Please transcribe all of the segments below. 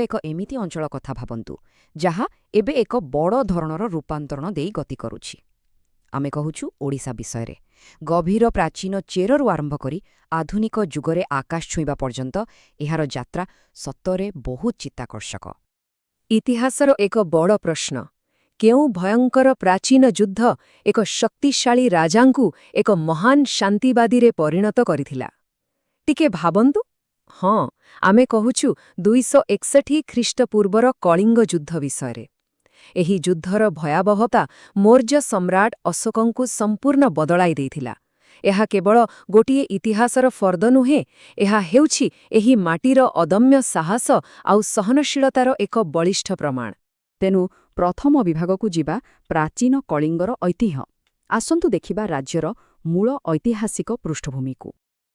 ଏକ ଏମିତି ଅଞ୍ଚଳ କଥା ଭାବନ୍ତୁ, ଯାହା ଏବେ ଏକ ବଡ଼ ଧରଣର ରୂପାନ୍ତରଣ ଦେଇ ଗତି କରୁଛି। ଆମେ କହୁଛୁ ଓଡ଼ିଶା ବିଷୟରେ। ଗଭୀର ପ୍ରାଚୀନ ଚେରରୁ ଆରମ୍ଭ କରି ଆଧୁନିକ ଯୁଗରେ ଆକାଶ ଛୁଇଁବା ପର୍ଯ୍ୟନ୍ତ ଏହାର ଯାତ୍ରା ସତରେ ବହୁତ ଚିତ୍ତାକର୍ଷକ। ଇତିହାସର ଏକ ବଡ଼ ପ୍ରଶ୍ନ, କେଉଁ ଭୟଙ୍କର ପ୍ରାଚୀନ ଯୁଦ୍ଧ ଏକ ଶକ୍ତିଶାଳୀ ରାଜାଙ୍କୁ ଏକ ମହାନ ଶାନ୍ତିବାଦୀରେ ପରିଣତ କରିଥିଲା? ଟିକେ ଭାବନ୍ତୁ। ହଁ, ଆମେ କହୁଛୁ 261 ଖ୍ରୀଷ୍ଟପୂର୍ବର କଳିଙ୍ଗ ଯୁଦ୍ଧ ବିଷୟରେ। ଏହି ଯୁଦ୍ଧର ଭୟାବହତା ମୌର୍ଯ୍ୟ ସମ୍ରାଟ ଅଶୋକଙ୍କୁ ସମ୍ପୂର୍ଣ୍ଣ ବଦଳାଇ ଦେଇଥିଲା। ଏହା କେବଳ ଗୋଟିଏ ଇତିହାସର ଫର୍ଦ୍ଦ ନୁହେଁ, ଏହା ହେଉଛି ଏହି ମାଟିର ଅଦମ୍ୟ ସାହସ ଆଉ ସହନଶୀଳତାର ଏକ ବଳିଷ୍ଠ ପ୍ରମାଣ। ତେଣୁ ପ୍ରଥମ ବିଭାଗକୁ ଯିବା, ପ୍ରାଚୀନ କଳିଙ୍ଗର ଐତିହ୍ୟ। ଆସନ୍ତୁ ଦେଖିବା ରାଜ୍ୟର ମୂଳ ଐତିହାସିକ ପୃଷ୍ଠଭୂମିକୁ।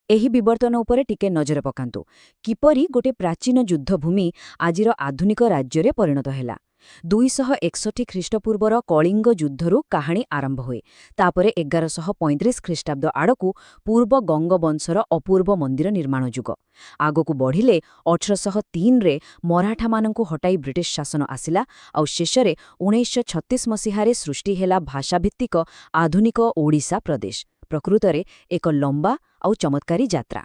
ଏହି ବିବର୍ତ୍ତନ ଉପରେ ଟିକେ ନଜର ପକାନ୍ତୁ, କିପରି ଗୋଟେ ପ୍ରାଚୀନ ଯୁଦ୍ଧଭୂମି ଆଜିର ଆଧୁନିକ ରାଜ୍ୟରେ ପରିଣତ ହେଲା। 261 ଖ୍ରୀଷ୍ଟପୂର୍ବର କଳିଙ୍ଗ ଯୁଦ୍ଧରୁ କାହାଣୀ ଆରମ୍ଭ ହୁଏ। ତାପରେ 1135 ଖ୍ରୀଷ୍ଟାବ୍ଦ ଆଡ଼କୁ ପୂର୍ବ ଗଙ୍ଗବଂଶର ଅପୂର୍ବ ମନ୍ଦିର ନିର୍ମାଣ ଯୁଗ। ଆଗକୁ ବଢ଼ିଲେ 1803ରେ ମରାଠାମାନଙ୍କୁ ହଟାଇ ବ୍ରିଟିଶ ଶାସନ ଆସିଲା, ଆଉ ଶେଷରେ 1936 ମସିହାରେ ସୃଷ୍ଟି ହେଲା ଭାଷାଭିତ୍ତିକ ଆଧୁନିକ ଓଡ଼ିଶା ପ୍ରଦେଶ। ପ୍ରକୃତରେ ଏକ ଲମ୍ବା ଆଉ ଚମତ୍କାରୀ ଯାତ୍ରା।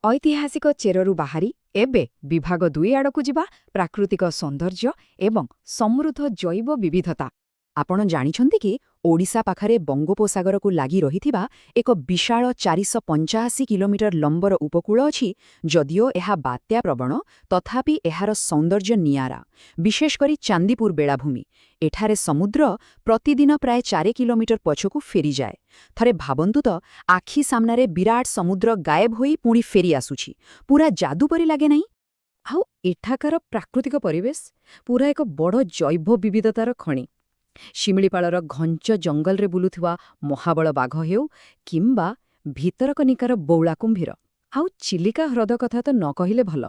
ଐତିହାସିକ ଚେରରୁ ବାହାରି ଏବେ ବିଭାଗ 2 ଆଡ଼କୁ ଯିବା, ପ୍ରାକୃତିକ ସୌନ୍ଦର୍ଯ୍ୟ ଏବଂ ସମୃଦ୍ଧ ଜୈବ ବିବିଧତା। ଆପଣ ଜାଣିଛନ୍ତି କି, ଓଡ଼ିଶା ପାଖରେ ବଙ୍ଗୋପସାଗରକୁ ଲାଗି ରହିଥିବା ଏକ ବିଶାଳ 485 କିଲୋମିଟର ଲମ୍ବର ଉପକୂଳ ଅଛି? ଯଦିଓ ଏହା ବାତ୍ୟା ପ୍ରବଣ, ତଥାପି ଏହାର ସୌନ୍ଦର୍ଯ୍ୟ ନିଆରା। ବିଶେଷ କରି ଚାନ୍ଦିପୁର ବେଳାଭୂମି। ଏଠାରେ ସମୁଦ୍ର ପ୍ରତିଦିନ ପ୍ରାୟ 4 କିଲୋମିଟର ପଛକୁ ଫେରିଯାଏ। ଥରେ ଭାବନ୍ତୁ ତ, ଆଖି ସାମ୍ନାରେ ବିରାଟ ସମୁଦ୍ର ଗାୟବ ହୋଇ ପୁଣି ଫେରି ଆସୁଛି। ପୁରା ଯାଦୁ ପରି ଲାଗେ ନାହିଁ? ଆଉ ଏଠାକାର ପ୍ରାକୃତିକ ପରିବେଶ ପୁରା ଏକ ବଡ଼ ଜୈବ ବିବିଧତାର ଖଣି। ଶିମିଳିପାଳର ଘଞ୍ଚ ଜଙ୍ଗଲରେ ବୁଲୁଥିବା ମହାବଳ ବାଘ ହେଉ କିମ୍ବା ଭିତରକନିକାର ବଉଳା କୁମ୍ଭୀର, ଆଉ ଚିଲିକା ହ୍ରଦ କଥା ତ ନ କହିଲେ ଭଲ,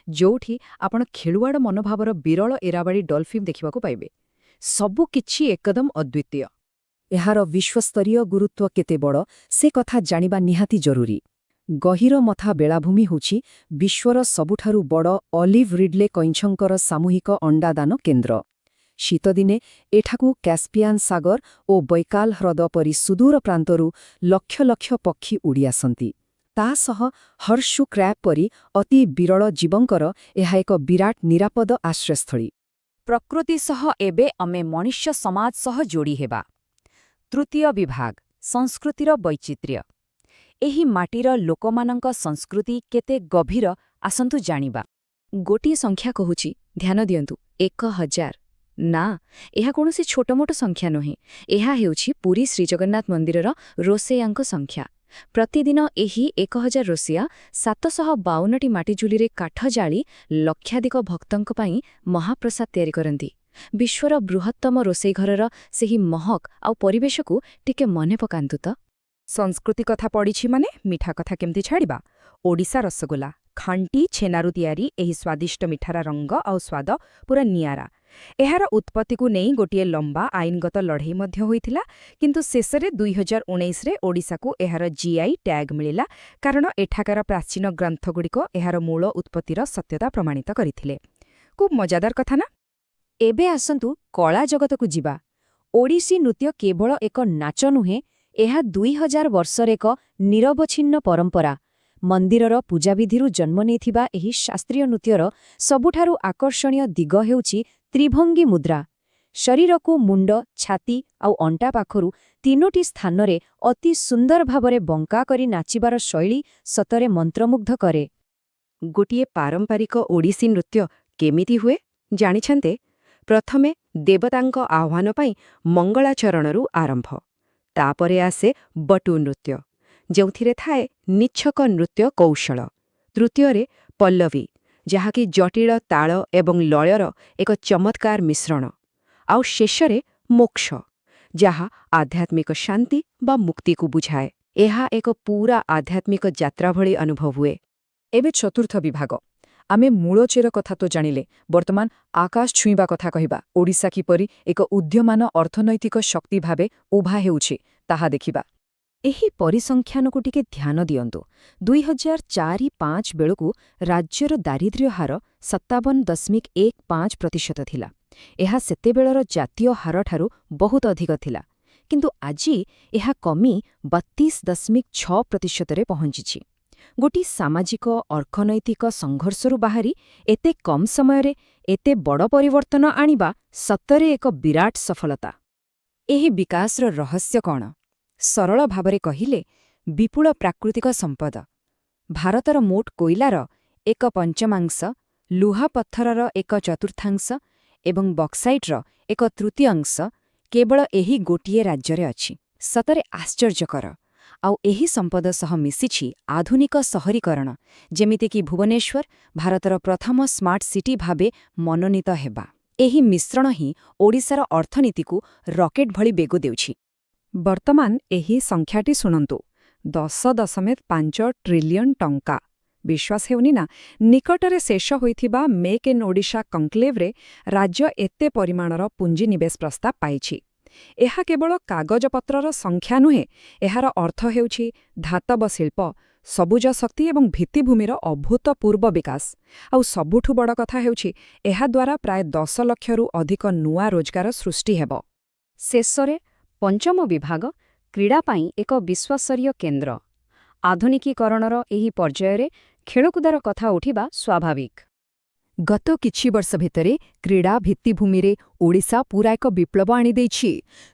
ଯୋଉଠି ଆପଣ ଖେଳୁଆଡ଼ ମନୋଭାବର ବିରଳ ଇରାବାଡ଼ି ଡଲଫିନ୍ ଦେଖିବାକୁ ପାଇବେ। ସବୁ କିଛି ଏକଦମ ଅଦ୍ୱିତୀୟ। ଏହାର ବିଶ୍ୱସ୍ତରୀୟ ଗୁରୁତ୍ୱ କେତେ ବଡ଼, ସେ କଥା ଜାଣିବା ନିହାତି ଜରୁରୀ। ଗହୀରମଥା ବେଳାଭୂମି ହେଉଛି ବିଶ୍ୱର ସବୁଠାରୁ ବଡ଼ ଅଲିଭ୍ ରିଡଲେ କଇଁଛଙ୍କର ସାମୂହିକ ଅଣ୍ଡାଦାନ କେନ୍ଦ୍ର। ଶୀତଦିନେ ଏଠାକୁ କ୍ୟାସ୍ପିଆନ୍ ସାଗର ଓ ବୈକାଲ ହ୍ରଦ ପରି ସୁଦୂର ପ୍ରାନ୍ତରୁ ଲକ୍ଷ ଲକ୍ଷ ପକ୍ଷୀ ଉଡ଼ି ଆସନ୍ତି। ତା ସହ ହର୍ସଶୁ କ୍ରାବ୍ ପରି ଅତି ବିରଳ ଜୀବଙ୍କର ଏହା ଏକ ବିରାଟ ନିରାପଦ ଆଶ୍ରୟସ୍ଥଳୀ। ପ୍ରକୃତି ସହ ଏବେ ଆମେ ମନୁଷ୍ୟ ସମାଜ ସହ ଯୋଡ଼ି ହେବା। ତୃତୀୟ ବିଭାଗ, ସଂସ୍କୃତିର ବୈଚିତ୍ର୍ୟ। ଏହି ମାଟିର ଲୋକମାନଙ୍କ ସଂସ୍କୃତି କେତେ ଗଭୀର, ଆସନ୍ତୁ ଜାଣିବା। ଗୋଟିଏ ସଂଖ୍ୟା କହୁଛି, ଧ୍ୟାନ ଦିଅନ୍ତୁ, 1000। ନା, ଏହା କୌଣସି ଛୋଟମୋଟ ସଂଖ୍ୟା ନୁହେଁ। ଏହା ହେଉଛି ପୁରୀ ଶ୍ରୀଜଗନ୍ନାଥ ମନ୍ଦିରର ରୋଷେଇଆଙ୍କ ସଂଖ୍ୟା। ପ୍ରତିଦିନ ଏହି 1000 ରୋଷିଆ 752ଟି ମାଟି ଚୁଲିରେ କାଠ ଜାଳି ଲକ୍ଷାଧିକ ଭକ୍ତଙ୍କ ପାଇଁ ମହାପ୍ରସାଦ ତିଆରି କରନ୍ତି। ବିଶ୍ୱର ବୃହତ୍ତମ ରୋଷେଇ ଘରର ସେହି ମହକ ଆଉ ପରିବେଶକୁ ଟିକେ ମନେ ପକାନ୍ତୁ ତ। ସଂସ୍କୃତି କଥା ପଡ଼ିଛି ମାନେ ମିଠା କଥା କେମିତି ଛାଡ଼ିବା? ଓଡ଼ିଶା ରସଗୋଲା। ଖାଣ୍ଟି ଛେନାରୁ ତିଆରି ଏହି ସ୍ୱାଦିଷ୍ଟ ମିଠାର ରଙ୍ଗ ଆଉ ସ୍ୱାଦ ପୁରା ନିଆରା। ଏହାର ଉତ୍ପତ୍ତିକୁ ନେଇ ଗୋଟିଏ ଲମ୍ବା ଆଇନଗତ ଲଢ଼େଇ ମଧ୍ୟ ହୋଇଥିଲା, କିନ୍ତୁ ଶେଷରେ 2019ରେ ଓଡ଼ିଶାକୁ ଏହାର ଜିଆଇ ଟ୍ୟାଗ୍ ମିଳିଲା, କାରଣ ଏଠାକାର ପ୍ରାଚୀନ ଗ୍ରନ୍ଥଗୁଡ଼ିକ ଏହାର ମୂଳ ଉତ୍ପତ୍ତିର ସତ୍ୟତା ପ୍ରମାଣିତ କରିଥିଲେ। ଖୁବ୍ ମଜାଦାର କଥା ନା? ଏବେ ଆସନ୍ତୁ କଳା ଜଗତକୁ ଯିବା। ଓଡ଼ିଶୀ ନୃତ୍ୟ କେବଳ ଏକ ନାଚ ନୁହେଁ, ଏହା 2000 ବର୍ଷର ଏକ ନିରବଚ୍ଛିନ୍ନ ପରମ୍ପରା। ମନ୍ଦିରର ପୂଜାବିଧିରୁ ଜନ୍ମ ନେଇଥିବା ଏହି ଶାସ୍ତ୍ରୀୟ ନୃତ୍ୟର ସବୁଠାରୁ ଆକର୍ଷଣୀୟ ଦିଗ ହେଉଛି ତ୍ରିଭଙ୍ଗୀ ମୁଦ୍ରା। ଶରୀରକୁ ମୁଣ୍ଡ, ଛାତି ଆଉ ଅଣ୍ଟା ପାଖରୁ ତିନୋଟି ସ୍ଥାନରେ ଅତି ସୁନ୍ଦର ଭାବରେ ବଙ୍କା କରି ନାଚିବାର ଶୈଳୀ ସତରେ ମନ୍ତ୍ରମୁଗ୍ଧ କରେ। ଗୋଟିଏ ପାରମ୍ପରିକ ଓଡ଼ିଶୀ ନୃତ୍ୟ କେମିତି ହୁଏ ଜାଣିଛନ୍ତି? ପ୍ରଥମେ ଦେବତାଙ୍କ ଆହ୍ୱାନ ପାଇଁ ମଙ୍ଗଳାଚରଣରୁ ଆରମ୍ଭ। ତାପରେ ଆସେ ବଟୁ ନୃତ୍ୟ, ଯେଉଁଥିରେ ଥାଏ ନିଚ୍ଛକ ନୃତ୍ୟ କୌଶଳ। ତୃତୀୟରେ ପଲ୍ଲବୀ, ଯାହାକି ଜଟିଳ ତାଳ ଏବଂ ଲୟର ଏକ ଚମତ୍କାର ମିଶ୍ରଣ। ଆଉ ଶେଷରେ ମୋକ୍ଷ, ଯାହା ଆଧ୍ୟାତ୍ମିକ ଶାନ୍ତି ବା ମୁକ୍ତିକୁ ବୁଝାଏ। ଏହା ଏକ ପୂରା ଆଧ୍ୟାତ୍ମିକ ଯାତ୍ରା ଭଳି ଅନୁଭବ ହୁଏ। ଏବେ ଚତୁର୍ଥ ବିଭାଗ। ଆମେ ମୂଳ ଚେର କଥା ତ ଜାଣିଲେ, ବର୍ତ୍ତମାନ ଆକାଶ ଛୁଇଁବା କଥା କହିବା। ଓଡ଼ିଶା କିପରି ଏକ ଉଦ୍ୟମାନ ଅର୍ଥନୈତିକ ଶକ୍ତି ଭାବେ ଉଭା ହେଉଛି, ତାହା ଦେଖିବା। ଏହି ପରିସଂଖ୍ୟାନକୁ ଟିକେ ଧ୍ୟାନ ଦିଅନ୍ତୁ। 2004-5 ବେଳକୁ ରାଜ୍ୟର ଦାରିଦ୍ର୍ୟ ହାର 57.15% ଥିଲା। ଏହା ସେତେବେଳର ଜାତୀୟ ହାରଠାରୁ ବହୁତ ଅଧିକ ଥିଲା। କିନ୍ତୁ ଆଜି ଏହା କମି 32.6%ରେ ପହଞ୍ଚିଛି। ଗୋଟିଏ ସାମାଜିକ ଅର୍ଥନୈତିକ ସଂଘର୍ଷରୁ ବାହାରି ଏତେ କମ୍ ସମୟରେ ଏତେ ବଡ଼ ପରିବର୍ତ୍ତନ ଆଣିବା ସତରେ ଏକ ବିରାଟ ସଫଳତା। ଏହି ବିକାଶର ରହସ୍ୟ କ'ଣ? ସରଳ ଭାବରେ କହିଲେ, ବିପୁଳ ପ୍ରାକୃତିକ ସମ୍ପଦ। ଭାରତର ମୋଟ କୋଇଲାର ଏକ ପଞ୍ଚମାଂଶ, ଲୁହାପଥରର ଏକ ଚତୁର୍ଥାଂଶ ଏବଂ ବକ୍ସାଇଟ୍ର ଏକ ତୃତୀୟାଂଶ କେବଳ ଏହି ଗୋଟିଏ ରାଜ୍ୟରେ ଅଛି। ସତରେ ଆଶ୍ଚର୍ଯ୍ୟକର। ଆଉ ଏହି ସମ୍ପଦ ସହ ମିଶିଛି ଆଧୁନିକ ସହରୀକରଣ, ଯେମିତିକି ଭୁବନେଶ୍ୱର ଭାରତର ପ୍ରଥମ ସ୍ମାର୍ଟ ସିଟି ଭାବେ ମନୋନୀତ ହେବା। ଏହି ମିଶ୍ରଣ ହିଁ ଓଡ଼ିଶାର ଅର୍ଥନୀତିକୁ ରକେଟ୍ ଭଳି ବେଗ ଦେଉଛି। ବର୍ତ୍ତମାନ ଏହି ସଂଖ୍ୟାଟି ଶୁଣନ୍ତୁ, 10.5 ଟ୍ରିଲିୟନ ଟଙ୍କା। ବିଶ୍ୱାସ ହେଉନି ନା? ନିକଟରେ ଶେଷ ହୋଇଥିବା ମେକ୍ ଇନ୍ ଓଡ଼ିଶା କନକ୍ଲେଭରେ ରାଜ୍ୟ ଏତେ ପରିମାଣର ପୁଞ୍ଜିନିବେଶ ପ୍ରସ୍ତାବ ପାଇଛି। ଏହା କେବଳ କାଗଜପତ୍ରର ସଂଖ୍ୟା ନୁହେଁ। ଏହାର ଅର୍ଥ ହେଉଛି ଧାତବ ଶିଳ୍ପ, ସବୁଜ ଶକ୍ତି ଏବଂ ଭିତ୍ତିଭୂମିର ଅଭୂତପୂର୍ବ ବିକାଶ। ଆଉ ସବୁଠୁ ବଡ଼ କଥା ହେଉଛି, ଏହାଦ୍ୱାରା ପ୍ରାୟ 10 ଲକ୍ଷରୁ ଅଧିକ ନୂଆ ରୋଜଗାର ସୃଷ୍ଟି ହେବ। ଶେଷରେ ପଞ୍ଚମ ବିଭାଗ, କ୍ରୀଡ଼ା ପାଇଁ ଏକ ବିଶ୍ୱସ୍ତରୀୟ କେନ୍ଦ୍ର। ଆଧୁନିକୀକରଣର ଏହି ପର୍ଯ୍ୟାୟରେ ଖେଳକୁଦର କଥା ଉଠିବା ସ୍ୱାଭାବିକ। ଗତ କିଛି ବର୍ଷ ଭିତରେ କ୍ରୀଡ଼ା ଭିତ୍ତିଭୂମିରେ ଓଡ଼ିଶା ପୂରା ଏକ ବିପ୍ଳବ ଆଣିଦେଇଛି।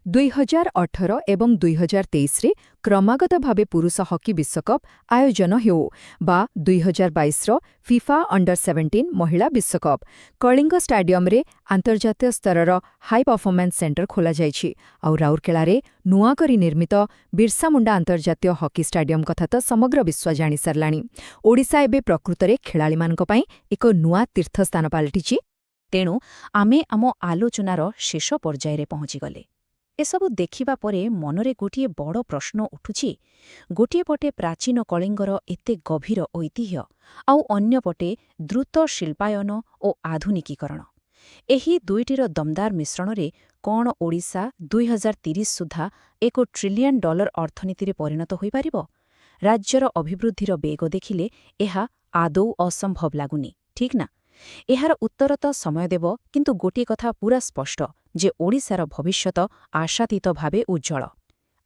2018 ଏବଂ 2023ରେ କ୍ରମାଗତ ଭାବେ ପୁରୁଷ ହକି ବିଶ୍ୱକପ୍ ଆୟୋଜନ ହେଉ ବା 2022ର ଫିଫା ଅଣ୍ଡର 17 ମହିଳା ବିଶ୍ୱକପ୍, କଳିଙ୍ଗ ଷ୍ଟାଡିୟମରେ ଆନ୍ତର୍ଜାତୀୟ ସ୍ତରର ହାଇ ପରଫର୍ମାନ୍ସ ସେଣ୍ଟର ଖୋଲାଯାଇଛି। ଆଉ ରାଉରକେଲାରେ ନୂଆ କରି ନିର୍ମିତ ବିର୍ସା ମୁଣ୍ଡା ଆନ୍ତର୍ଜାତୀୟ ହକି ଷ୍ଟାଡିୟମ କଥା ତ ସମଗ୍ର ବିଶ୍ୱ ଜାଣିସାରିଲାଣି। ଓଡ଼ିଶା ଏବେ ପ୍ରକୃତରେ ଖେଳାଳିମାନଙ୍କ ପାଇଁ ଏକ ନୂଆ ତୀର୍ଥସ୍ଥାନ ପାଲଟିଛି। ତେଣୁ ଆମେ ଆମ ଆଲୋଚନାର ଶେଷ ପର୍ଯ୍ୟାୟରେ ପହଞ୍ଚିଗଲେ। ଏସବୁ ଦେଖିବା ପରେ ମନରେ ଗୋଟିଏ ବଡ଼ ପ୍ରଶ୍ନ ଉଠୁଛି। ଗୋଟିଏ ପଟେ ପ୍ରାଚୀନ କଳିଙ୍ଗର ଏତେ ଗଭୀର ଐତିହ୍ୟ, ଆଉ ଅନ୍ୟପଟେ ଦ୍ରୁତ ଶିଳ୍ପାୟନ ଓ ଆଧୁନିକୀକରଣ। ଏହି ଦୁଇଟିର ଦମଦାର ମିଶ୍ରଣରେ କ'ଣ ଓଡ଼ିଶା 2030 ସୁଦ୍ଧା ଏକ ଟ୍ରିଲିୟନ ଡଲାର ଅର୍ଥନୀତିରେ ପରିଣତ ହୋଇପାରିବ? ରାଜ୍ୟର ଅଭିବୃଦ୍ଧିର ବେଗ ଦେଖିଲେ ଏହା ଆଦୌ ଅସମ୍ଭବ ଲାଗୁନି, ଠିକ୍ ନା? ଏହାର ଉତ୍ତର ତ ସମୟ ଦେବ, କିନ୍ତୁ ଗୋଟିଏ କଥା ପୂରା ସ୍ପଷ୍ଟ ଯେ ଓଡ଼ିଶାର ଭବିଷ୍ୟତ ଆଶାତୀତ ଭାବେ ଉଜ୍ଜ୍ୱଳ।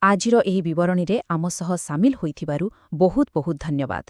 ଆଜିର ଏହି ବିବରଣୀରେ ଆମ ସହ ସାମିଲ ହୋଇଥିବାରୁ ବହୁତ ବହୁତ ଧନ୍ୟବାଦ।